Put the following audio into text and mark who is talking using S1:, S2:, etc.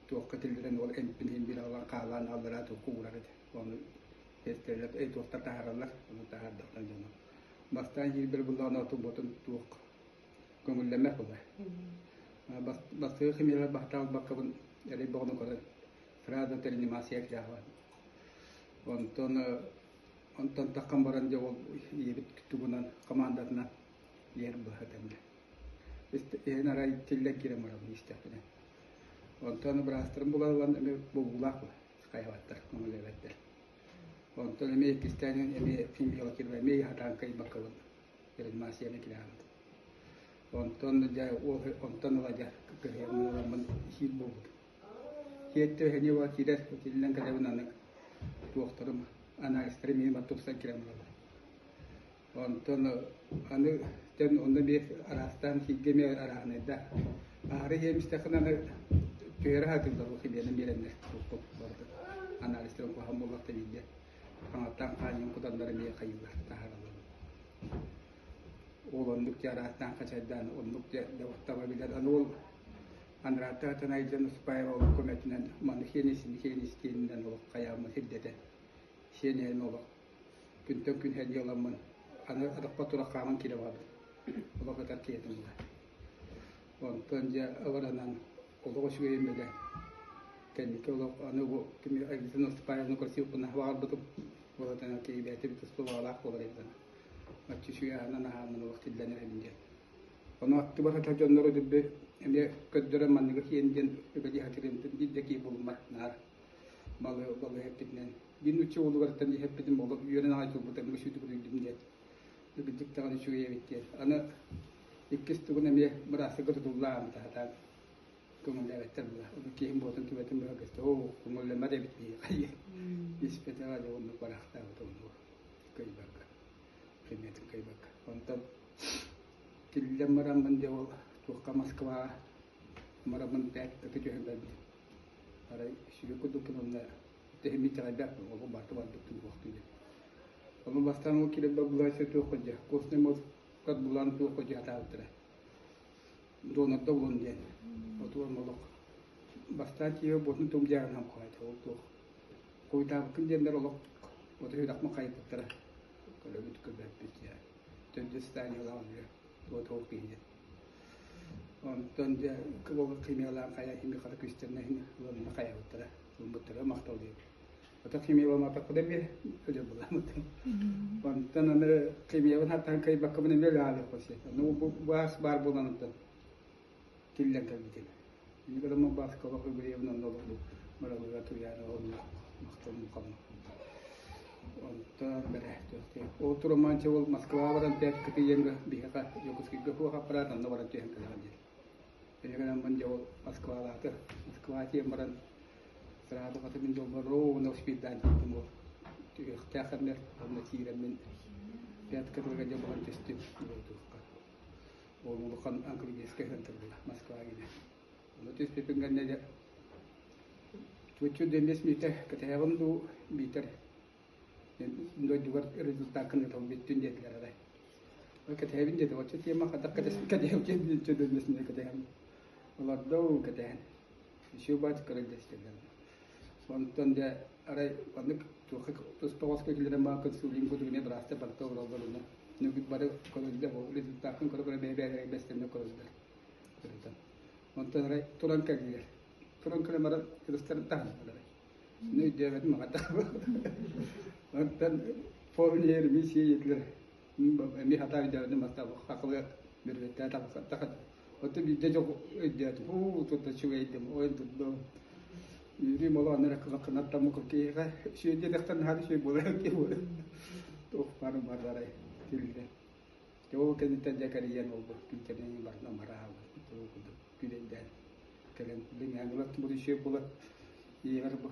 S1: Туохха тиллэрэн ол эмпин иһин биир аҕалан хаалаан аллараа туохха уурар этэ. Ону тиэстэлэр туохтар таһаараллар, ону таһаардахтан дьоно. Бастаан киирбэр буллаҕына отун ботун туох көҥүллэммэт буолар. Бастакы химиялар баһтаалбаккабын эрэй боҕону көрөн сразу реанимация кирэҕэ. Онтон онтон таххан баран дьэ ол ийэбит тугунан командатынан иһэр быһа тэннэ. Иһин арай тиллэн киирэн барабын истэхпинэ. Онтон быраастарым булаллан эмиэ бобуулаах була хайабаттар, көҥүллээбэттэр. Онтон эмиэ иккистээн эмиэ химияҕа киирбэ эмиэ хатаан кыайбаккабын реанимацияны килээбит. Онтон дьэ ол онтон ыла дьэ кыһыйаммын ыламмын иһиир буолбут. Киэттэ эһэни уа киирэр итиллэн кэлэбин аны туохтарым анализтарым иһин тупсан киирэн бараллар. Онтон аны тэн онно биир араастаан сииргэ эмиэ арааһынайда. Аһары иһиэм истэххинэ аны түһэрэ сатыыллар бу химиянан биэрэннэр туохпут барыта анализтарын куһаҕан буоллахта биирдэ хаҥаттаан хаанньан кутаннар эмиэ хайыыллар таһаараллар. Ол оннук дьэ араастаан хачайдаан оннук дьэ таба билэр. Аны ол Андрата Танайдьан Успаева олох көмөтүнэн маны хиэнис хиэнис диэнинэн олох хайааммын сирдэтэ сиэн олох күнтэн күн һэлии ыламмын аны атахпар тура хааман киирэ барбытым. Олох ытар киһитим буолар. Онтон дьэ абаранан олох үчүгэйим бэлэ. Кэнники олох аны бу кими Алиса Наступаевна көрсүөхпүн баҕарбытым. Буолатан киһи бэйэтэ туспа баҕалаах буолар эбит. Оччо үчүгэй аһынан аһааммын олох тиллэн эрэбин диэн. Ону аттыбар сытар дьоннору дүрбү эмиэ көрдөрөн манныгы киэн диэн үбэлии сатыырым биир да киһи булуммат наар балы балы эппитинэн Биир нуучча уолугартан иһэппитим олох үөрэн аҕай турбута мин сүүтүк диэн. Кырдьык даҕаны үчүгэй эбит диэн. Аны иккис тугун эмиэ быраастарга тутуллаан таһатаан көҥүллээбэттэр була. Ону киһим буотун түбэтин быһа көстө, оо, көҥүллэммэт эбит биһиэхэ испэтэҕэ дьэ оннук бараахтаабыт оннук кыайбакка химиятын кыайбакка. Онтон тиллэн бараммын дьэ ол туохха Москваҕа бараммын пять кыты түһэн барбытым. Арай сүрү курдукпун онно Тэһиммит итэҕэйбэппин, олох барыта барбыт туруохтуу диэн. Ону бастаан ол киирэн бабылааччы туох дьэ, костный мозг булан туох дьэ хатаабыттара. Донорда булун диэн. Отуон олох. Бастаан тиийэ ботун тум дьаарынан хоайта ол туох. Хойутаабыккын диэннэр олох оту сүрэхмин хайыппыттара. Көрөбүт көрбөппүт дьэ. Төрдүс стадиялаах үлэ. Туох туох киһи диэн. Онтон дьэ ол химиялаан хайа химия хата күстэрнэ ылынна хайабыттара. Ылбыттара махтал диэбит. Ата химияламатахпына эмиэ өлөр буламмытым. Онтон аны химиябын хаттаан кыайбаккабын эмиэ өлө сөп. Аны бу баас баар буолан онтон тиллэн кэлбитим. Инникитин бааска олох үгүрүйэбин онно олох бу мыралыга туйаара онно махталым ханна. Онтон бэрэ туохтуй. Ол туроманча ол Москваҕа баран пять кытыйыҥга биһиэхэ Дьокуускайга суох аппарат онно баран түһэн кэлэҕин диэн. Инникитин дьэ ол Москвалааты. Москва тиийэн баран сразу хата мин дьолбор ровно успейдаан тиийдим ол. Түһүөхтээх кэммэр онно киирэммин пять кытылга дьэ буһан түстүм. Туохха. Ол улахан онкологическай центр була Москва гинэ. Ону түспүпүн кэннэ дьэ чуть-чуть эмиэс миитэ кэтэһэҕин дуу биитэр дойдугар результаккын ыытабын бүттүн диэтилэр арай. Ол кэтэһэбин диэтэ, оччо тема хатах кэтэһэм диэн чөдөннөсүнэ кэтэһэм. Олордоо кэтэһэн. Еще батюшка дэстэллэр. Онтон дьэ арай маннык туохха туспа хоско киллэрэн баҕа консулин курдук эмиэ быраастар барыта олороллор онно. Нүгүт бары көрөллөр, ол результаккын көрө-көрө бэйэ-бэйэлэрэ бэстэннэ көрөллөр. Көрөтөн. Онтон арай туран кэллилэр. Туран кэлэн баран кырыстарын таһыннылар. Мин өйдөөбөтүм аҕата. Онтон форум миссия диэтилэр. Эмиэ хатаа өйдөөбөтүм бастаан хахылыат бүрүөттээ тахат. Оттон биирдэ дьол өйдөөтүм. Уу турда үчүгэйдим, ойон турдум. Үөрүүм олох анара кынаттаммыт киһиэхэ үчүгэй диэтэхтэн наһаа үчүгэй буолар киһи буолар. Туох баарын бардарай тиллэ. Дьэ ол кэнниттэн дьэ кэрийэн олбут күнтэнэн барытын амараабыт. Ол курдук күлэйдээн кэлэн билиҥҥээҥ ылар бу үчүгэй буолар. Ийэбэр бу